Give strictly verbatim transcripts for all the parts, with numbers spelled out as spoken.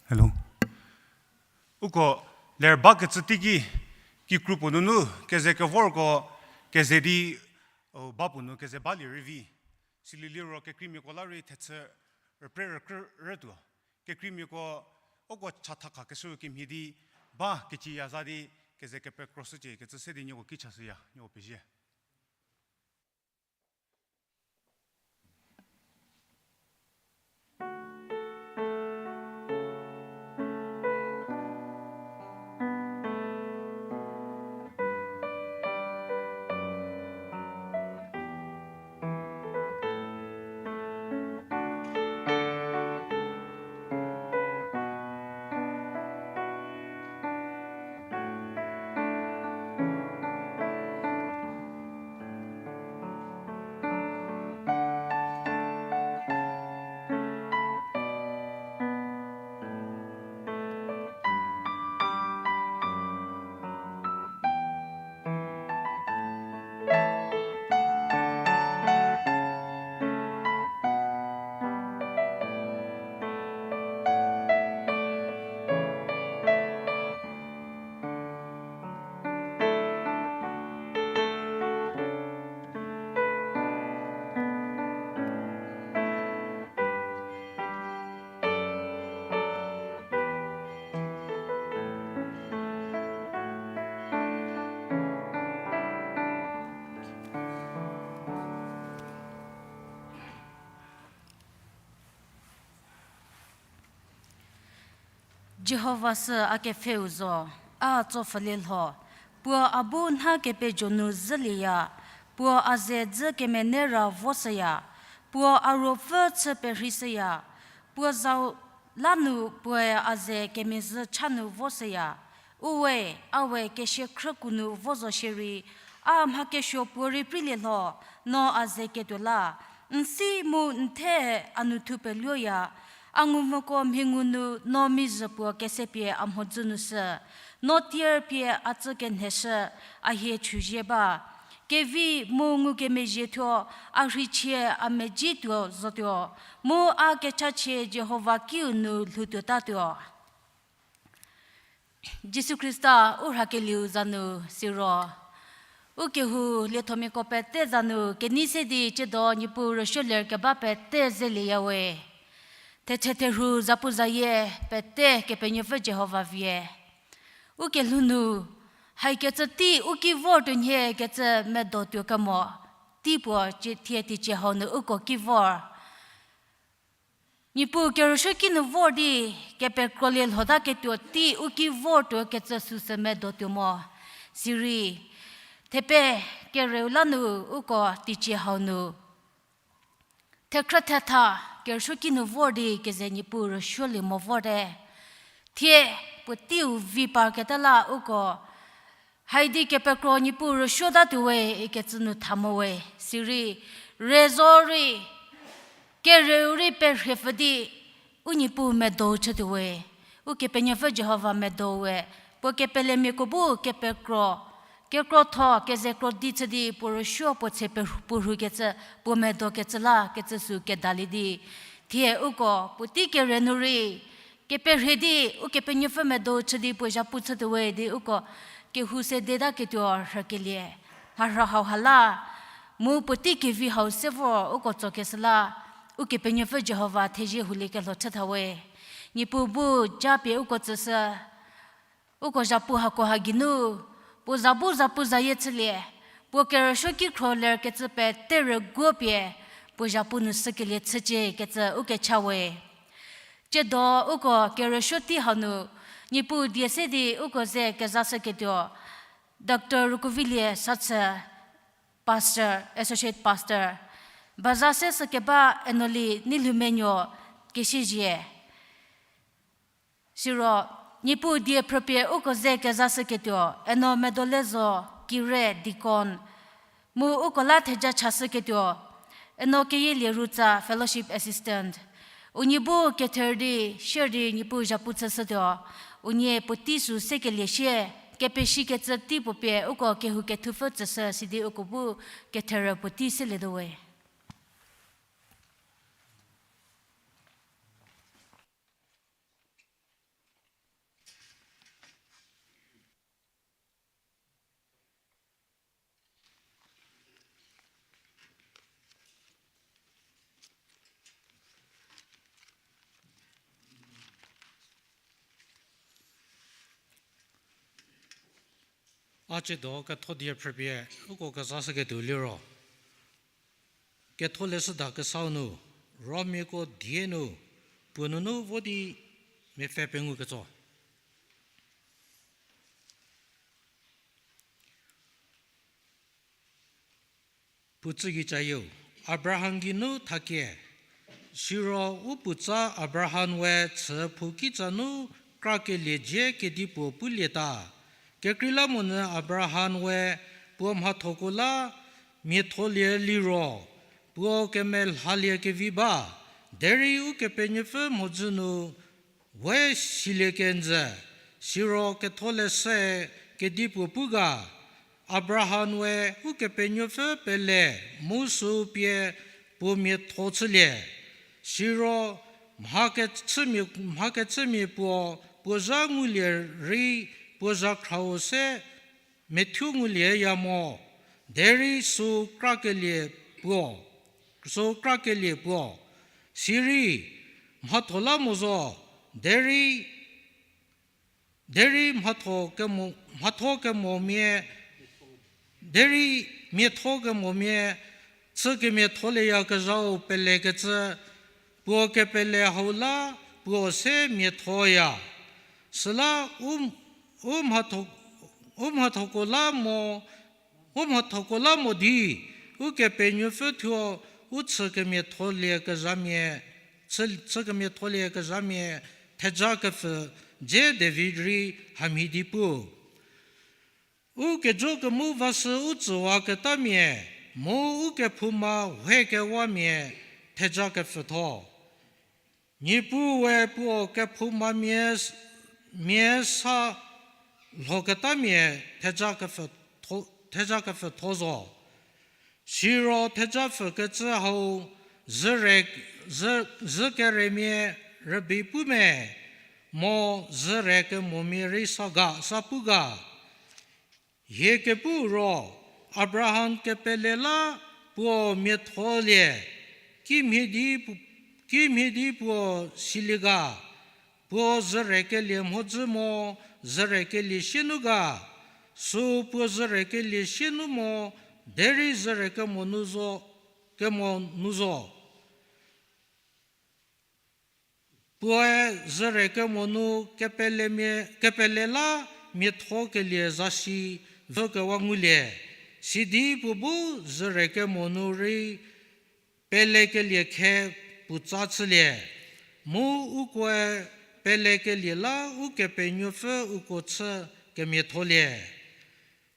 Hello. Uko ler bakecü teiki, kikru puo nunu keze kevorko keze di, o, ba puo nu keze balie rei vi. Sili liro kekreimiako la rei thechü rüpre rükrü rütuo. Kekreimiako uko chatha khakeshü kemhie di ba keciya za di keze kepekroshücie kecü se di nieko ki chashüya, nieko pezie. Jihova sü a kepfheu zo, a tsopfhülie lho, puo a bu nha kepejo nu zhülieya, puo a ze dzü kemenei ra voshüya, puo a ruopfü chü perheishüya, puo zau la nu puoe a ze kemezhü cha nu voshüya. Uwe, a we kesia khrüku nu vo zo shierei, a mha kesuo puo rei preilie lho, no a ze ketuo la, n si mu n the a nu thu peluoya, a ngumvüko mhi ngu nu no mizhü puo kesepie a mhodzü nu shü, no tier pie a tsü kenheshü, a hie chüzie ba. Kevi mu ngukemezhie thuo, a rheichie a medzi tuo zotuo, mu a kechachie Jihova kiu nu lhoutuotatuo. Jisu Khrista u rhakelieu za nu siro, u kehou liethomiako pete za nu kenei se di tsiedo Niepuu rüsuo ler keba pete zelieyawe. Thechü therhu zapuzayie pete Kepenuopfü Jihova vie. U kelhou nu, haikecü tei u ki vor tuo nhie kecü medo tuo kemo, tei puo thie teicie hau nu uko ki vor. Niepuu kerüsuo ki nu vor di, kepekrolie lhotaketuo tei u ki vor tuo kecü süsü medo tuo mo. Sirei, thepe kereu la nu uko teicie hau nu thekhrü thetha kerüsuo ki nu vor di keze Niepuu rüsuolie mo vorte. Thie puoteiu vi parketa la uko haidi kepekro Niepuu rüsuotatuowe ikecü nu tha mowe. Sirei, re zo rei, kereu rei perhiepfü di, u Niepuu medou chütuowe. Ukepenuopfü Jihova medou we, puo kepelemiako bu kepekro, kekrotho, keze kro di chü di puo rüsuo puo tse puo rhukecü, puo medokecü la kecü sü kedalie di. Thie uko puotei kere nu rei, keperhie di, Ukepenuopfü medou chü di puo zhapu chütuowe di uko kehou sedetaketuo rhükelie. Mharhü hauha la, mu puotei kevi hau se vor uko tsokeshü la, Ukepenuopfü Jihova thezie houliekelho chüthawe. Niepuu bu japie uko tsüshü, uko zhapu hakoha geinu, puo za bu zapuzayie chülie, puo kerüsuo ki khro lerkecü pete rüguopie, puo zhapu nu shükelie chücie kecü ukecha we. Tsiedo uko kerüsuo tei hau nu, Niepuu die se di uko ze kezashüketuo, Doctor Rukuvilie Sachü, Pastor, Associate Pastor, baza se shükeba Enoli Neilhoumenuo Kesiezie. Siro, Niepuu die phrüpie uko ze kezashüketuo, Eno Medolezo Kire Deacon, mu uko la theja chashüketuo, Eno Keyilie Rutsa Fellowship Assistant. Unie bu kether di, share di Niepuu zhapu chüshütuo, unie puotei sü sekelie sie, kepeshikecü tei puo pie uko kehou kethupfü tsüshü sidi uko bu ketherü puotei selietuowe. A ciedo ketho die phrüpie uko kezashüketuo liro, Ketholeshüda Kesau nu, Romiako die nu, puo nunu vo di mepfü pengou ketso. Puo tsügei cayieu, Abraham geinu thakie. Siro u puotsa Abraham we chü phou kitsa nu krakelie dzie kedipuo pulieta. Kekreilamonyü Abraham we puo mhathoko la miatholie liro, puo kemelhalie kevi ba, derei Ukepenuopfü mhodzü nu we silie kenjü. Siro Ketholeshüe kedipuo pu ga, Abraham we Ukepenuopfü pele mu sü pie puo miatho chülie. Siro mha kechümia, mha kechümia puo, puo zha ngulie rei puo zhakhraue se methuo ngulieya mo, derei sü krakelie puo, sü krakelie puo. Sirei mhatho la mo zo, derei, derei mhatho kemo, mhatho kemomia, derei miatho kemomia, chü kemiatholieyakezhau pelekecü, puo kepele hau la puo se miathoya. Süla u, u mhatho, u mhathoko la mo, u mhathoko la mo di, Ukepenuopfü thuo u chü kemiatholiekezhamia, chü, chü kemiatholiekezhamia theja kepfü dze David rei hamhie di pu. U kejo kemu vashü u tsüwaketamia, mu u kephouma hekewamia theja kepfütho. Niepuue puo kephoumamia, mia sa lhoketamia theja kepfütho, theja kepfütho zo. Siro theja pfükecü hau züre, zü, zükeremia rübei pu me, mo züre kemomia rei sa ga, sa pu ga. Hie kepu ro, Abraham kepele la puo miatholie, kimhie di pu-, kimhie di puo silie ga, puo zürekelie mhodzü mo zürekelie sienu ga, sü puo zürekelie sienu mo, derei zürekemo nu zo, kemo nu zo. Puoe zürekemo nu kepelemia, kepele la miathokelie zasi vükewa ngulie, sidi puo bu zürekemo nu rei pelekelie khe puotsa chülie, mu ukoe pelekelie la Ukepenuopfü uko chü kemiatholie.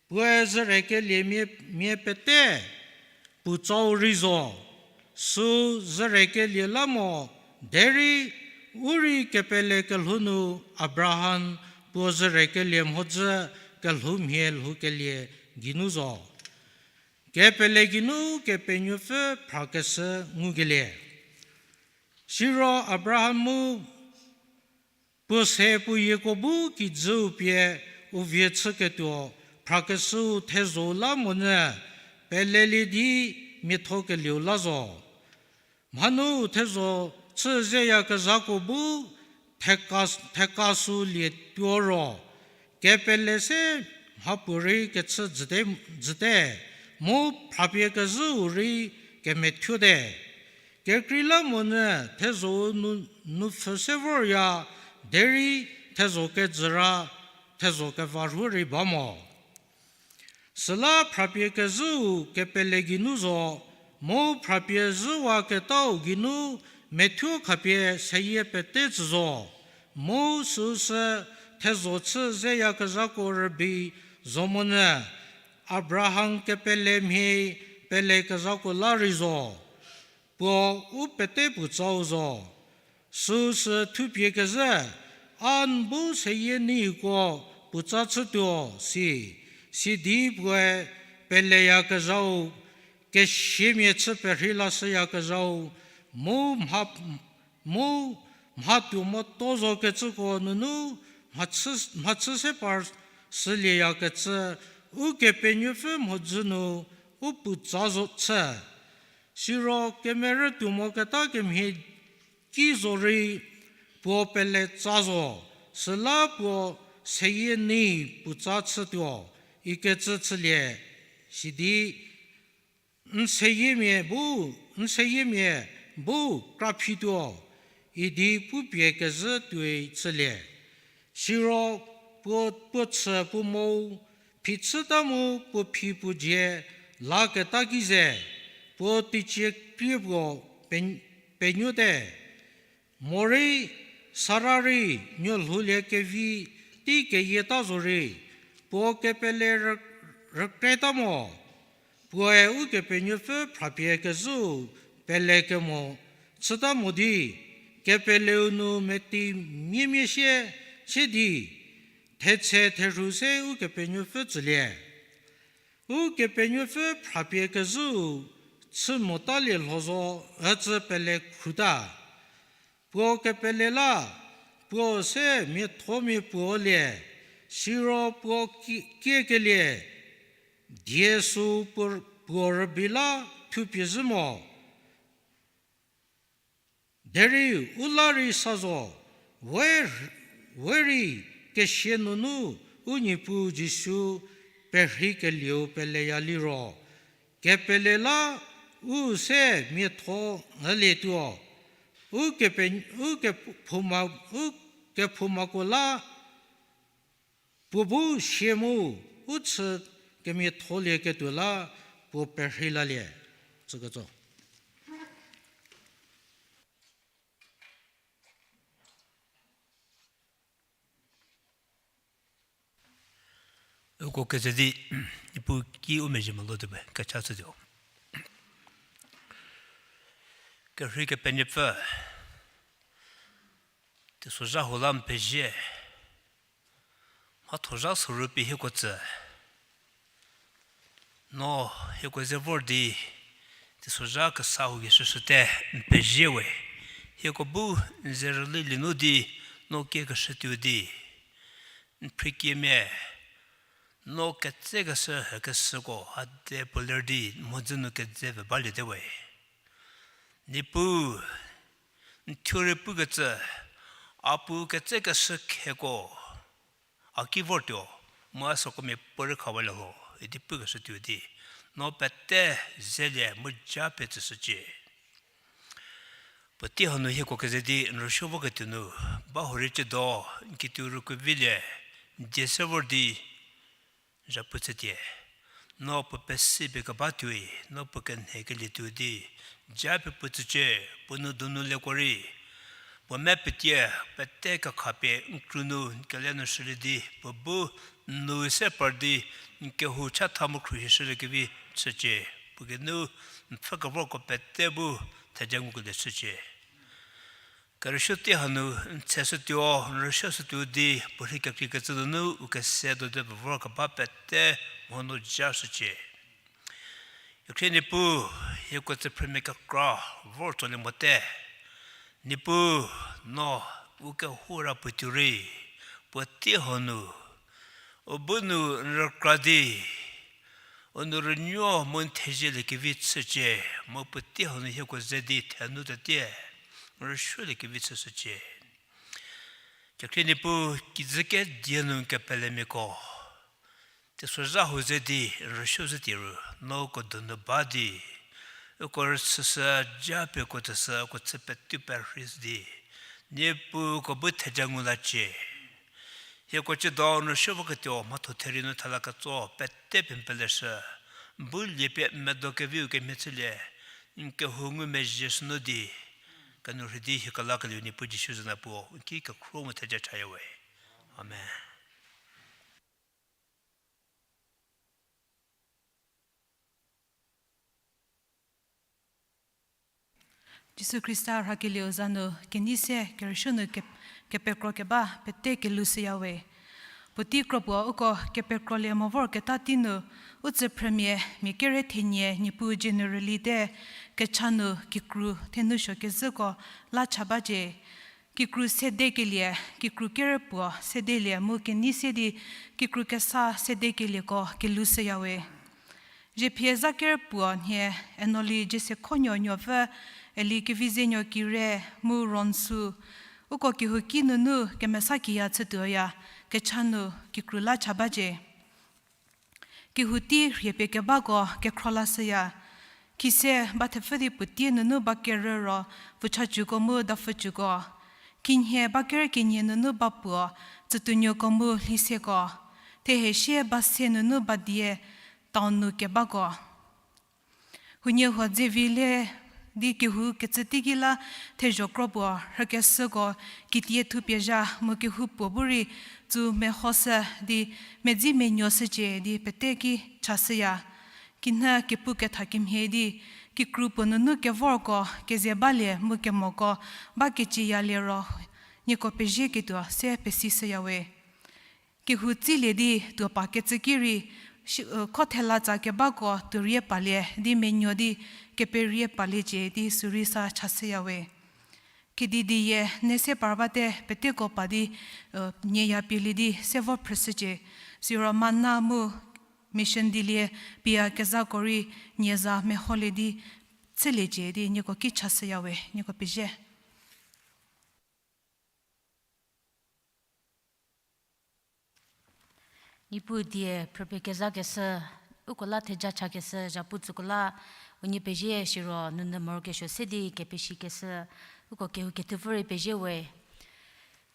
Puoe zürekelie mia, mia pete puotsau rei zo, sü zürekelie la mo, derei u rei kepele kelhou nu Abraham puo zürekelie mhodzü kelhoumhie lhoukelie geinu zo. Kepele geinu Kepenuopfü phrakeshü ngukelie. Siro Abraham mu puo se puo yieko bu kijüu pie u vie chüketuo phrakeshüu thezho la monyü pelelie di miathokelieu la zo. Mhanuü thezho chü zeyakezhako bu theka, theka sü lietuo ro, kepele se mhapuorei kechü jüte, jüte, mu phrapie kezhüu rei kemethuote. Kekreilamonyü thezho-u nu, nupfhü se vorya, derei thezho kejüra, thezho keva rhu rei ba mo. Süla phrapie kezhüu kepele geinu zo, mu phrapie zhüwaketau geinu methuo khapie seyie pete tsü zo, mu süusü thezho chü zeyakezhako rübei zo monyü, Abraham kepele mhie pelekezhako la rei zo. Puo u pete puotsau zo. Süusü thupie kezhü, a n bu seyie neiko puotsa chütuo si, sidi puoe peleyakezhau, kesiamia chü perhei lashüyakezhau, mu mha, mu mha tuo motuo zokecüko nunu mhachü, mhachü se par shülieyakecü, Ukepenuopfü mhodzü nu u puotsa zo chü. Siro kemerü tuo moketa kemhie ki zo rei puo pele tsa zo, süla puo seyie nei puotsa chütuo, ikecü chülie, sidi n seyiemia bu, n seyiemia bu kraphituo, idi pupie kezhü tuoi chülie. Siro puo, puo chü puo mou phichüta mu puo phi puo dzie laketa ki ze, puo teicie krie puo pe-, penuote. Morei Sara rei nuolhoulie kevi tei keyieta zorei, puo kepele rü-, rükreta mo. Puoe Ukepenuopfü phrapie kezhüu pele kemo chüta mo di, kepeleu nu metei miemie sie, sie di, thetse therhu se Ukepenuopfü tsülie. Ukepenuopfü phrapie kezhüu chü motalie lho zo ücü pele khruta. Puo kepele la, puo se miathomia puo lie, siro puo ki-, kiekelie, die sü puo, puo rübei la thupie zhü mo. Derei u la rei sa zo, we, we rei kesia nunu u Niepuu Jisu perheikelieu peleya liro, kepele la u se miatho ülietuo, u kepe-, u kephouma-, u kephoumako la puo bu sie mu u chü kemiatholieketuo la puo perhei lalie. Tsüketso. Uko keze di, Niepuu ki u mezhie molo tuo be, kecha chütuo. Kerhei Kepenuopfü, teisozha huo la n pezie, mhathozha sorou pie hieko tsü. No hieko ze vor di, teisozha kesa huo gei shüshüte n pezie we. Hieko bu n ze rülilie nu di, no kiekeshütuo di, n phrikiemia, no ketsekeshü hekeshüko hade puo ler di mhodzü nu kedze pie baliete we. Niepuu, n thuo rei pukecü, a pu ketsekeshü kheko a ki vortuo, mu a süko mia puorei khawalie lho idi pukeshütuo di, no pete zelie mu japie tsüshücie. Puotei hanu hieko keze di n rüsuo voketuo nu, ba huorei ciedo, n kituo rükuo vilie, n die se vor di, zhapu chütie. No puo pesipie kebatuoi, no puo kenhekelietuo di, japie puo tsücie, puo nou donu lieko rei. Puo me petie, pete kekhapie n kru nu, n kele nu shülie di, puo bu n nou se par di, n kehou chatha mu khruohi shüliekevi chücie. Puo geinu, n pfhü kevorko pete bu, theja ngukelie chücie. Kerüsuo tei hanu n tseshütuo, n rüsuoshütuo di, puorhi kekreikecü nunu u kese do de vor keba pete mhodzü nu ja shücie. Kekhrie Niepuu, hieko tsüphrümia kekra vor tsolie mote. Niepuu, no u kehou ra puotuo rei, puotei hanu u bu nu n rükra di, u nou rünuo mu n thezieliekevi chücie, mu puotei hanu hieko ze di thenu tetie, n rüsuoliekevi chüshücie. Kekhrie Niepuu, kijü kedie nu n kepelemiako, teisozha huo ze di n rüsuo zhütie ru, no uko donu ba di, uko rüchüshü japie uko tsüshü, uko chü petu perhei di, Niepuu uko bu theja ngu lacie. Hieko ciedo n rüsuo voketuo mhatho therie nu thalaketso pete pie n peleshü, bu liepie n medo keviu kemhie chülie, n kehou ngumezhie shünu di, kenu rhei di hie kelakelieu Niepuu Jisu za nu puo n ki kekhruo mu theja chaya we. Amen. Jisu Khrista rhakelieu za nu kenei se kerüsuo nu ke-, kepekro keba pete kelhou shüya we. Puotei kro puo uko kepekrolie mo vorketa tei nu, u tsüphrümia mia kere thenie Niepuu dzie nu rülite, kecha nu kikru thenou suo kezhüko la cha bacie. Kikru sedekelie, kikru kerepuo sedelie mu kenei se di kikru kesa sedekelieko kelhou shüya we. Zhiepie za kerepuo nhie Enoli Jiesekhonuo Nuopfü, Eli Kevizenuo Kire mu Ronsu, uko kehouki nunu kemesa kiya chütuoya, kecha nu kikru la cha bacie. Kehou tei rhie pie kebako kekhro lashüya. Khise ba thepfü di puotie nunu ba kerü ro, pfüchachüko mu dapfüchüko. Khinhie ba kerü kenie nunu ba puo, tsütuonuoko mu lhiseko. Thehesie ba se nunu ba die, town nu kebako. Huoniehuo dze vi le di kehou kecü teiki la thezho kro puo rhükeshüko kitie thupie zha mu kehoupuo bu rei tsu mehoshü di medzi menuoshücie di pete ki chashüya. Kinhie kepu ketha kemhie di kikru puo nunu kevorko keze balie mu kemoko bakecieyalie ro nieko pezhieketuo se pesishüya we. Kehou tsilie di tuo pa kecü ki rei, shi-, kho thela tsa kebako tuo rie palie di menuo di keperie paliecie di sürei sa chashüya we. Kedi di ye ne se par bate peteko pa di, nieya pielie di se vo phrüshücie. Siro Manna mu mission dilie pie kezhako rei nie za meholie di chüliecie di nieko ki chashüya we, nieko pezhie. Niepuu die phrüpie kezhakeshü, uko la theja chakeshü, zhapu tsüko la unie pezhie siro nunu morokesuo se di kepeshikeshü, uko kehou kethupfü rei pezhie we.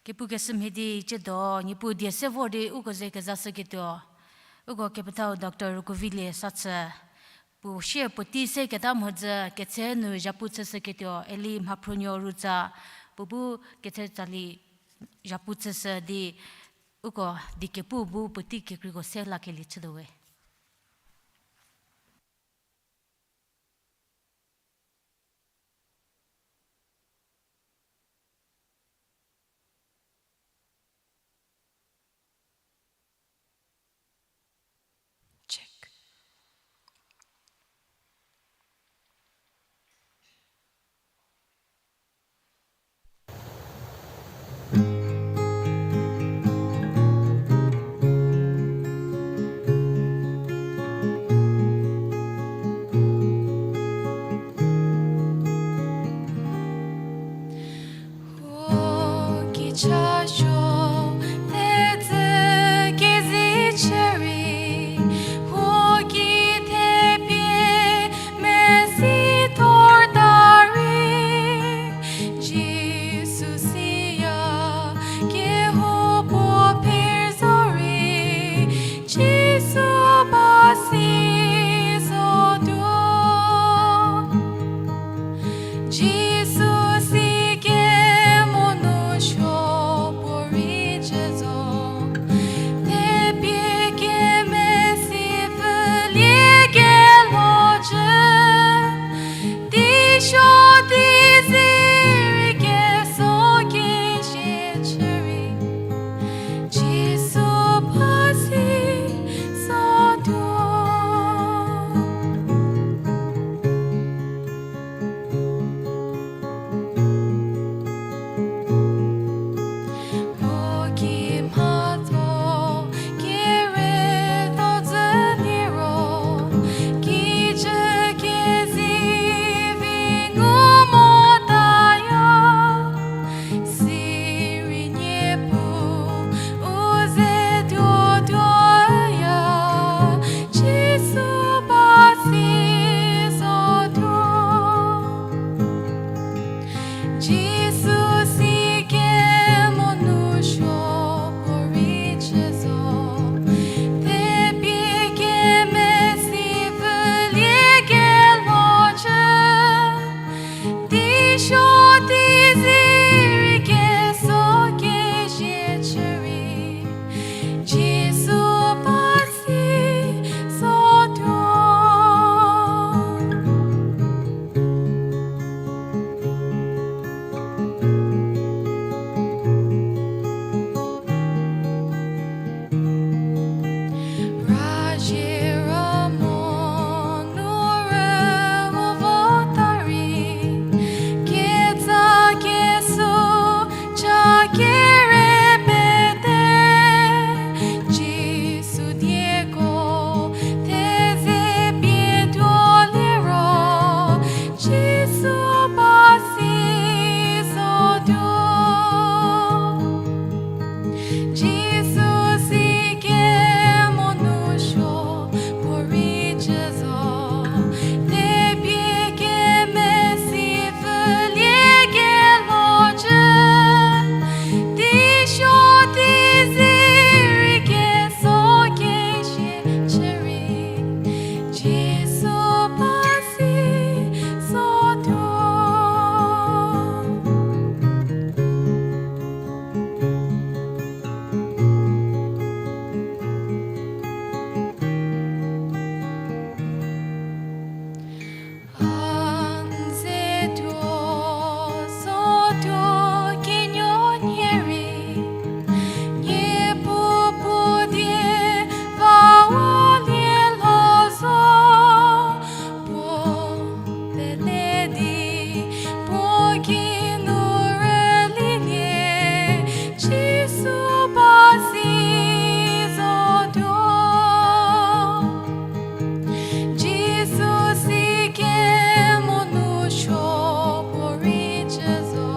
Kepukeshü mhie di tsiedo, Niepuu die se vor di uko ze kezashüketuo. Uko kepethau Doctor Rukuvilie Satsü. Puo sie puotei se keta mhodzü ketse nu zhapu chüshüketuo, Eli Mhaphruonuo Rutsa, puo bu ketse tsali zhapu chüshü di uko diekepu bu puotei kekreiko se lakelie chütuo we. Check. Huo ki cha suo, thedzü kezi chü rei, huo ki thepie mesi thor ta rei, Jisu siya kehoupuo pher zo rei, Jisu ba si zotuo. Jisu si kemo nu suo puorei cü zo, thepie kemesi pfülie kelho cü, teisuo teizie rei keso kezie chü rei, Jisu ba si zotuo. Huo ki mhatho kere tho dzü liro, kijü kezivi ngu motaya, sirei Niepuu u ze tuotuoya, Jisu ba si zotuo. Jisu si kemo nu suo puorei cü zo, thepie kemesi pfülie kelho cü, teisuo teizie rei keso kezie chü rei, Jisu ba si zotuo. Kinu rülinie, Jisu ba si zotuo. Jisu si kemo nu supuo rei cü zo.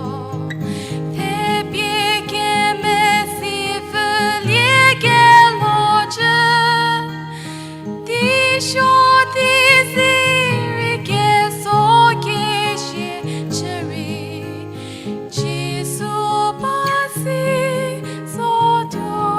Thepie kemesi pfülie kelhou cü. Teiso teizie rei keso kezie chü rei, Jisu ba si zotuo.